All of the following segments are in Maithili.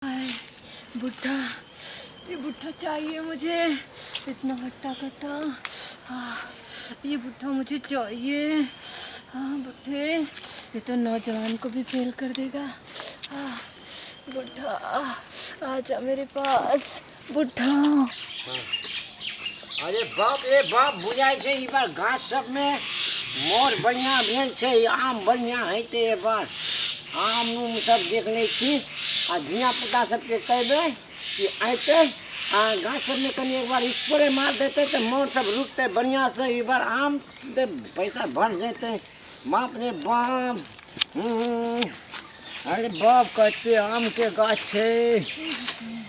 बुढ़ा, ये बुढ़ा चाहिए मुझे, इतना हट्टा कट्टा। हाँ, ये बुढ़ा मुझे चाहिए। हाँ बुढ़े, ये तो नौजवान को भी फेल कर देगा। हाँ बुढ़ा, आजा मेरे पास बुढ़ा। अरे बाप रे बाप, बुझाइ छै ई बार गाछ सबमे मोर बढ़िआँ भेल छै, आम बढ़िआँ हेतै। एहि बार आम उम सब देख लै छी आ धियापुता सबके कहबै कि अयतै आ गाछ सबमे कनि एक बार स्प्रे मारि देतै तऽ मोर सब रुकतै बढ़िआँसँ। ई बार आम तऽ पैसा बढ़ जेतै। बाप रे बाप, अरे बाप, कते आमके गाछ छै।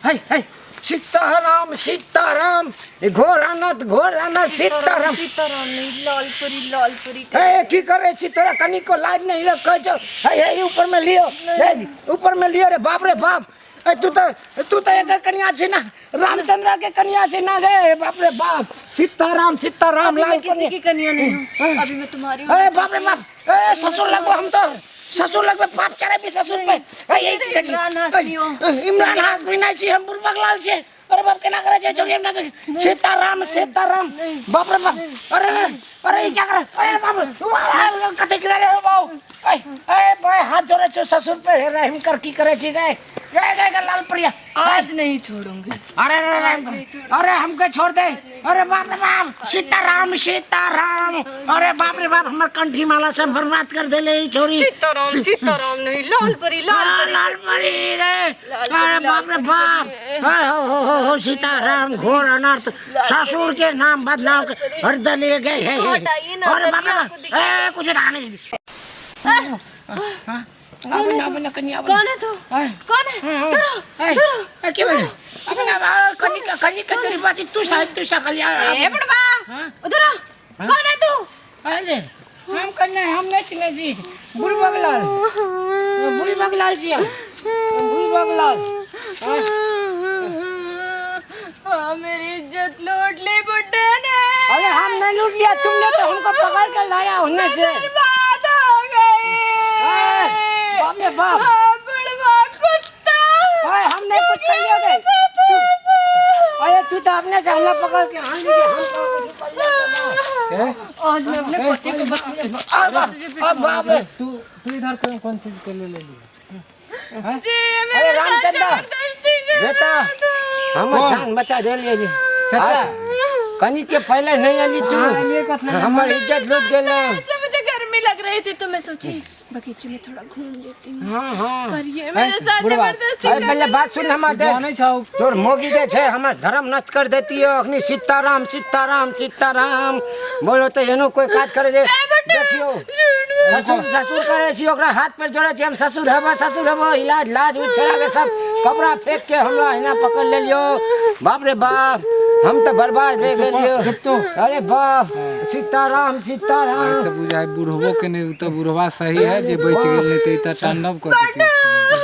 है है, सीताराम सीताराम, घोर आनत घोर आनत, सीताराम सीताराम नहीं, लाल परी लाल परी। हे, की करे छी? तोरा कनिको लाज नहीं लग कहै छौ? हे हे, ऊपर में लियो, हे ऊपर में लियो। रे बाप रे बाप, ए तू तो एकर कनिया छी ना, रामचंद्र के कनिया छी ना गे। बाप रे बाप, सीताराम सीताराम। अभी लाल मैं किसी परी की कन्या नहीं हूँ, अभी मैं तुम्हारी हूँ। ए बाप रे बाप, ए ससुर लगबो, हम तो ससुर लगबे, पाप चढ़े भी ससुर पे। ए ए, की कहै छी? इमरान हाशमी हो। ए, इमरान हाशमी नहीं छी हम, बुढ़बक लाल छी। अरे बाप, केना करे छै छोरी हमरा? सीताराम सीताराम, बाप रे बाप, अरे अरे अरे, ई क्या करे? अरे बाप रे, कते गिरा रे बाबू। ए ए भाई, हाथ जोड़े छौ ससुर पे, हे रहम कर, की करे छी? गए गए गए गए लाल प्रिया, आज नहीं छोड़ूंगी। अरे अरे अरे, अरे हमके छोड़ दे। अरे बाप रे बाप, सीताराम सीताराम, अरे बाप रे बाप, हमर कंठी माला सब बर्बाद कर देले ई छोरी। सीताराम सीताराम नहीं, लाल परी लाल परी। लाल परी रे। लाल अरे परी, बाप रे लाल बाप, परी। हाय हो हो हो हो, सीताराम, घोर अनर्थ, ससुर के नाम बदनाम कर दले गए है। इसको हटाइए ना, अरे तभी बाप रे बाप, आपको दिखेगा। ए कुछ नहीं, आबे ना, आबे ना कनी, आबे। कौन है तू? कौन है? ए ए, की भेलै? आबे ना, आबे, कनी कनी के तोरी बात, तू सा तू सा कलिया। ए बुढ़वा, उधर आ। कौन है तू? अरे हम कन्या, हम नहीं चिन्है छी, बुढ़बक लाल, बुढ़बक लाल छी हम, बुढ़बक लाल। हाँ, मेरी इज्जत लूट ली बुढ़े ने। अरे हम नहीं लूट लिया, तुमने तो हमको पकड़ के लाया होने से। बर्बाद हो गई। ए, बाप रे बाप। हाँ, बुढ़वा कुत्ता। अरे हम नहीं कुछ कर लिया गए। अरे तू तो अपने से हमला पकड़ के हम लिए, हम तो कुछ कर लिया। आज मैं अपने पति को बता आ बाप, आ बाप रे। तू तू इधर कौन कौन चीज के ले ले लिया? जी अरे मेरे साथ रामचंद्र जबरदस्ती कर बेटा, हमर जान बचा दे लिए जी। चाचा। कनी के पहले नहीं अली तू। हाँ, अलिए कथले? हमर इज्जत लूट गेल। ऐसे मुझे गर्मी लग रही थी तो मैं सोची बगीचे में थोड़ा घूम लेती हूँ, हाँ हाँ, पर ये मेरे साथ बुढ़वा। जबरदस्ती अरे पहले बात सुन हमर, देख। जानै छौ। तोर मोगी जे छै हमर धर्म नष्ट कर देती है अखनी। सीताराम सीताराम सीताराम बोलो तऽ एनो कोई काज करे जे देखियो, ससुर ससुर करे छी, ओकरा हाथ पर जोड़े छी हम, ससुर हेबो ससुर हेबो, इलाज लाज उज छड़ा के सब कपड़ा फेंक के हमरा एना पकड़ लेलियो। बाप रे बाप, हम तऽ बर्बाद भए गेलियो। चुप तो। अरे बाप, सीताराम सीताराम। तऽ बुझाइ बुढ़बो के नहि, तऽ बुढ़वा सही है जे बचि गेल, नहि तऽ ई तऽ तांडव कर देतै।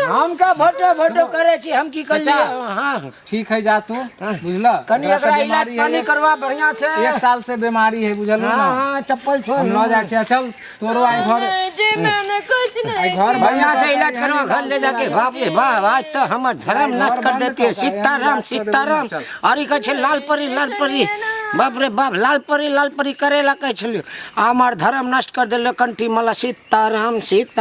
हम का भटो भटो करे छी, हम की कर चाचा। हाँ। ठीक है, जा तू, बुझल? कनी एकरा एकरा तऽ इलाज बीमारी है। पानी करवा बढ़िया से। एक साल से बीमारी है, बुझल हाँ ना? हाँ, चप्पल छोड़। हम लऽ जाइ छियै, चल तोरो आइ घर नहीं जी, मैंने कुछ आइ नहीं घर बढ़िया से इलाज करवा, घर ले जाके। बाप रे बाप, आज तो हमर धर्म नष्ट कर देती है। सीताराम सीताराम। और ई कहै छै लाल परी लाल परी, बाप रे बाप, लाल परी लाल परी करेला कहै छलियो, हमर धर्म नष्ट कर देले कंठी मला। सीताराम सीता।